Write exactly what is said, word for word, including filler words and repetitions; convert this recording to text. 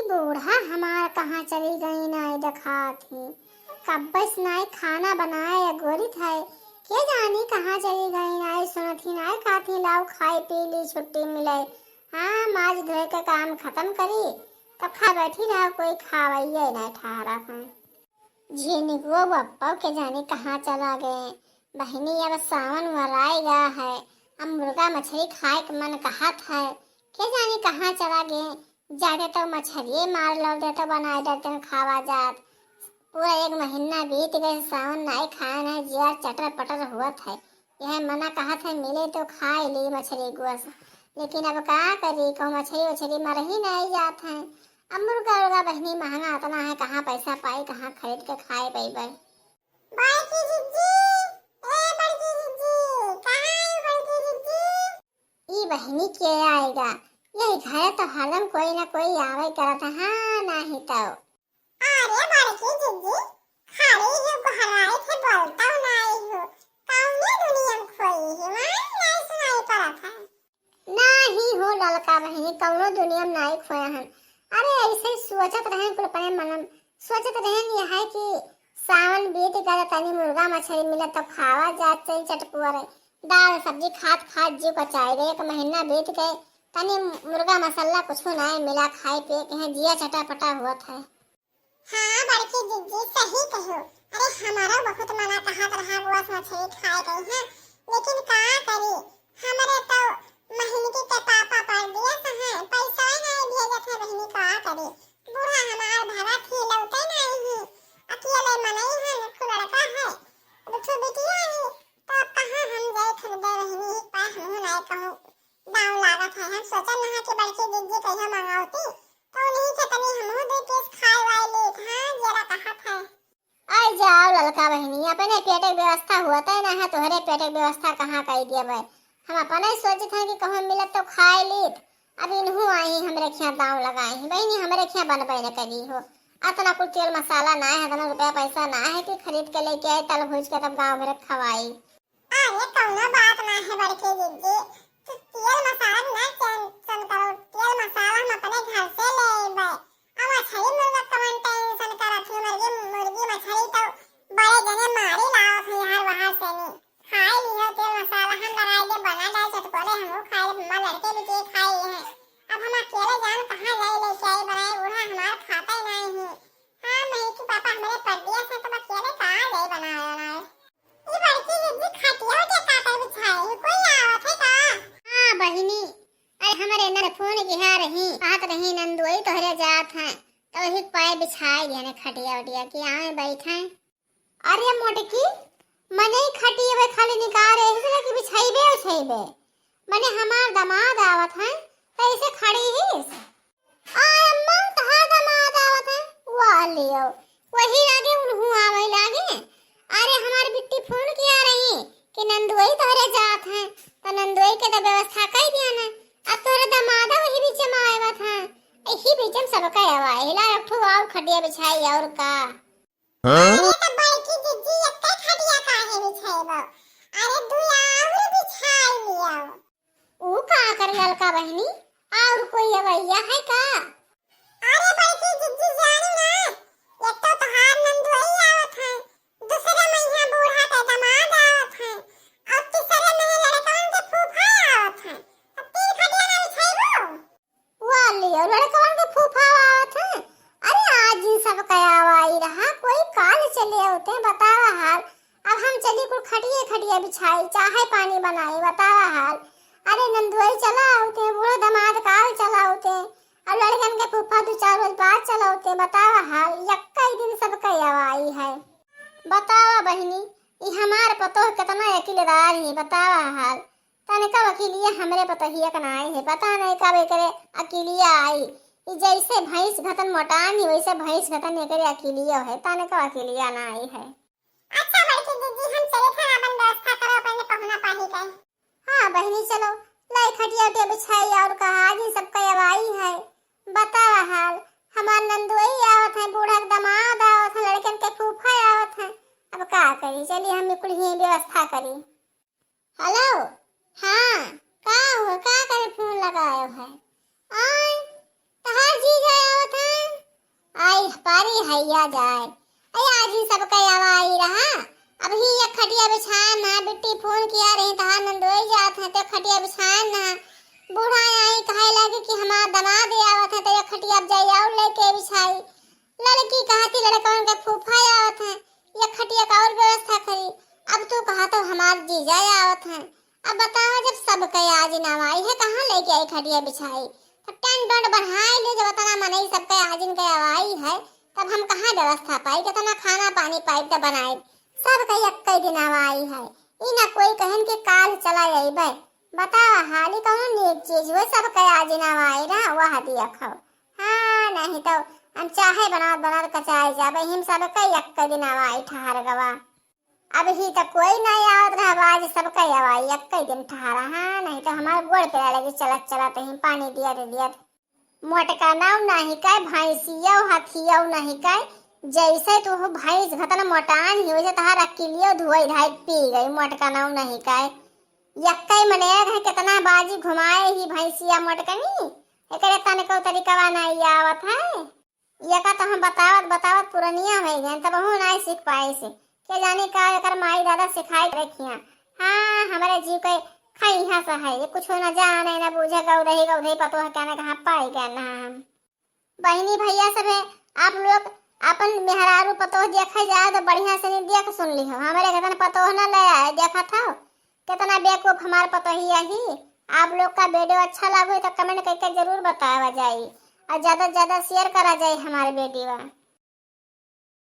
बूढ़ा हमार कहाँ चली गई, नाई देखात ही। कब्बे से नाई खाना बनाए अगोरित है, के जानी कहाँ चली गई, नाई सुनत ही, नाई खात ही। लाओ खाई पी ली, छुट्टी मिले। हाँ, माज धोए के काम खतम करी, तब खा बैठी रहा, कोई खावइये नाई ठहरा है। झिनिकुओ बप्पो के जानी कहाँ चला गए। बहिनी, अब सावन वराई गा है, अब मुर्गा मछरी खाए के मन कहत है, के जानी कहाँ चला गए। जाके तो मछरिये मार लौटे तो बनाए डरते खावा जात। पूरा एक महीना बीत गए, सावन नाई खाए ना, जिया चटर पटर हुआ है। यह मना कहत है मिले तो खाए ली मछरी गोस, लेकिन अब का करी, कहूँ मछरी उछरी मर ही नाई जात है। अब मुर्गा उर्गा बहिनी महंगा अतना है, कहाँ पैसा पाई, कहाँ खरीद के खाए पइबे। बड़की जिज्जी, ए बड़की जिज्जी, कहाँ आई बड़की जिज्जी? ई बहिनी के आएगा, यही घरे तो हरदम कोई ना कोई आवे करत है, हाँ, नाही तो। अरे बड़की जिज्जी, खाली जो गोहराई थे बोलता ना आई हो, कौने दुनिया में खोई है, वहाँ नहीं सुनाई पड़त है। नाही हो ललका बहिनी, कौनो दुनिया में नाही खोया हन। अरे ऐसे ही सोचत रहे कुल अपने मन में, सोचत रहे यह है कि सावन बीत गया, तनी मुर्गा मछली मिला तो खावा जात चल चटपुअरे। दाल सब्जी खात खात जीव कचाई गए, एक महीना बीत गए, तनी मुर्गा मसाला कुछ ना मिला खाए पिए के, हैं जिया चटापटा हुआ था। हाँ बड़की जिज्जी, सही कहो। अरे हमारा बहुत मना कहत रहा गोस मछली खाए गई है, लेकिन का करी, हमरे तो महनकी के पापा परदेस हैं, पैसा नहीं भेजत है बहिनी, का करी। बूढ़ा हमार भरा थी लौटे नहीं है, अकेले मनई है, एक लड़का है, दो ठो बिटिया है, तो अब कहाँ हम जाए खरीदे बहिनी, एक पाए हमहू नहीं कहूँ। दाम लागत है, हम सोचल ना कि बड़की जिज्जी कहियो मंगावती, तो उन्हीं के तनी हमहू दे पीस खाए वाए लेत, हाँ, जरा कहत है। आई जाओ ललका बहिनी, अपने पेटे के व्यवस्था हुआ तय ना है, तोहरे पेटे के व्यवस्था कहाँ कई दिया भाई। हम अपने ही सोचत हैं कि कहूँ मिलत तो खाए लीत, अब इनहू आई हमरे खिया दाम लगाए हैं बहिनी, हमरे खिया बनबे न करी हो। अतना कुल तेल मसाला ना है, अतना रुपया पैसा ना है कि खरीद के लेके आए, तल भूज के तब गाँव भर के खवाई। अरे कौनो बात ना है बड़की जिज्जी, तू तेल मसाला ना टेंशन करो, तेल मसाला हम अपने घर से ले अइबे। अब मछली मुर्गा कवन टेंशन करत है, मुर्गी, मुर्गी मछली तो बड़े जने मारी लावत है यहाँ वहाँ से नी। खाए लिहो तेल मसाला हम लगाए दे, बना डाल चटकोरे, हमहू खाए, हमार लड़के भी के खाए हैं। अब हम अकेले जान कहाँ जाए लेके आई बनाए, बूढ़ा हमार खाता ही नहीं है। हाँ, नहीं कि पापा हमारे परदेस हैं, तो अकेले कहाँ जाए बनाए बनाए। ई बड़की जिज्जी खटिया उटिया का कर बिछाई, कोई आवत है का? हाँ बहिनी, अरे हमरे ननद फोन किहा रही, कहत रही नंदुई तोहरे जात हैं, तो वही पाए बिछाई दिया ने खटिया उटिया कि आए बैठे। अरे मोटकी, मने ही खटिया खाली निकाल रहे, इसलिए कि बिछाइबे उछाइबे। मने हमार दामाद आवत हैं, तो इसे खड़ी ही। आय अम्मा, तहार दामाद आवत है। वाह लियो, वही लागे उनहू आवे लागे। अरे हमार बिट्टी फोन किहा रही कि नंदुई तोहरे जात है, तो नंदुई के तो व्यवस्था कर दिया ना। अब तोहरे दामाद वही बीच में आवत है, यही बीच में सबका आवा हिला, एक ठो और खटिया बिछाई और का। हाँ? अरे तो बड़की जिज्जी, एक खटिया काहे बिछाइबो? अरे दुई और बिछाई लियो। ऊ का कर ललका बहिनी, और कोई अवैया है का? अरे बड़की जिज्जी जानी ना, एक तो तोहार नंदुई आवत है, दूसरे में यहाँ बूढ़ा के दामाद आवत है, और तीसरे में लड़कवन के फूफा आवत है। अब तीन खटिया ना बिछाइबो? वाह लियो, लड़कवन के फूफा आवत है। अरे आज ही सब कयावाई रहा, कोई काल चले होते, बतावा हाल। अब हम चली कुल खटिए खटिए बिछाई, चाहे पानी बनाई, बतावा हाल। अरे नंदुई चला होते, बूढ़ा दामाद काल चला होते, अब लड़कन के फूफा दो चार रोज बाद चला होते, बतावा हाल। यक्का ही दिन सब कयावाई है। बतावा बहिनी, ई हमार पतोह कितना अकिलदार है, बतावा हाल। तनिका अकिलिया हमरे पतोहिया के नाई है, पता नहीं कब एकरे अकिलिया आई। ई जैसे भैंस घतन मोटान ही, वैसे भैंस घतन एकरे अकिलिया है, तनिका अकिलिया नाई है। अच्छा बड़की जिज्जी, हम चले थे, अपन व्यवस्था करो, अपने पहुना पानी के। हाँ बहिनी, चलो, लाई खटिया उटिया बिछाई और कहा, आज ही सबका अवाई है। बतावा हाल, हमार नंदुई आवत है, बूढ़ा के दामाद आवत है, लड़कन के फूफा आवत है, अब का करी, चली हम कुल ही व्यवस्था करी। हेलो, हाँ, का हुआ, का करे फोन लगायो है? आय, तहार जीजा आवत है, अरे हैया जाए, अरे आज ही सबके आवाई रहा। अब ही एक खटिया बिछान ना, बिट्टी फोन किया रही, तहार नंदोई जात है तो खटिया बिछान ना। बूढ़ा आई कहे लगे कि हमार दमाद आवत है तो एक खटिया अब जाई और लेके बिछाई। लड़की कहती लड़कवन के फूफा आवत है, एक खटिया का और व्यवस्था करी। अब तू कहा तो हमार जीजा आवत है। अब बताओ, जब सबके आजिन आवाई है, कहाँ लेके आई खटिया बिछाई? तो टेंट वेंट बढ़ाई ले, जब इतना मनई सबके आजिन के आवाई है, तब हम कहाँ व्यवस्था पाई, कितना खाना पानी पाई तो बनाई? सबके एक्के दिन आवाई है। ई ना कोई कहन कि काल चला अइबे। बतावा, हाली कौनो नीक चीज हुए, सबके आजिन आवाई रहा, वह दिया खाओ। हाँ, नहीं तो हम चाहे बनात बनात कचाई जाबे, हम सबके एक्के दिन आवाई ठहर गवा। अब ही तो कोई नहीं आवत रहा, आज सबके आवाई एक्के दिन ठहरा। हाँ, नहीं तो हमार गोड़ पे लगी चलत चलत ही पानी दियत दियत। मोटका नाव नहीं काय, भैंसियौ हथियौ नहीं काय, जैसे तू हो भैंस घतन मोटान ही, वैसे तहार अकिलियो धोई धाई पी गई। मोटका नाव नहीं काय, यक्कै मने है, कितना बाजी घुमाए ही भैंसिया मोटकनी, एकरे तनिको तरीकवा नहीं आवत है। एका तो हम बतावत बतावत पुरनिया होइ गए, तबहू नाई सीख पाइस। के जाने का एकर माई दादा सिखाई रखिया। हाँ, हमरे जीव के खइहा से है, ये कुछ न जाने न बूझे, गौधई गौधई पतोह के ने कहाँ पाई गए ना हम। बहिनी भैया सब है, आप लोग अपन मेहरारू पतोह देखे जाए तो बढ़िया से नहीं देख सुन लिहो। हमरे घतन पतोह ना ले आए, देखा था कितना बेवकूफ हमार पतोहिया ही। आप लोग का वीडियो अच्छा लागो तो कमेंट करके जरूर बतावा जाई और ज्यादा से ज्यादा शेयर करा जाई हमारे वीडियो।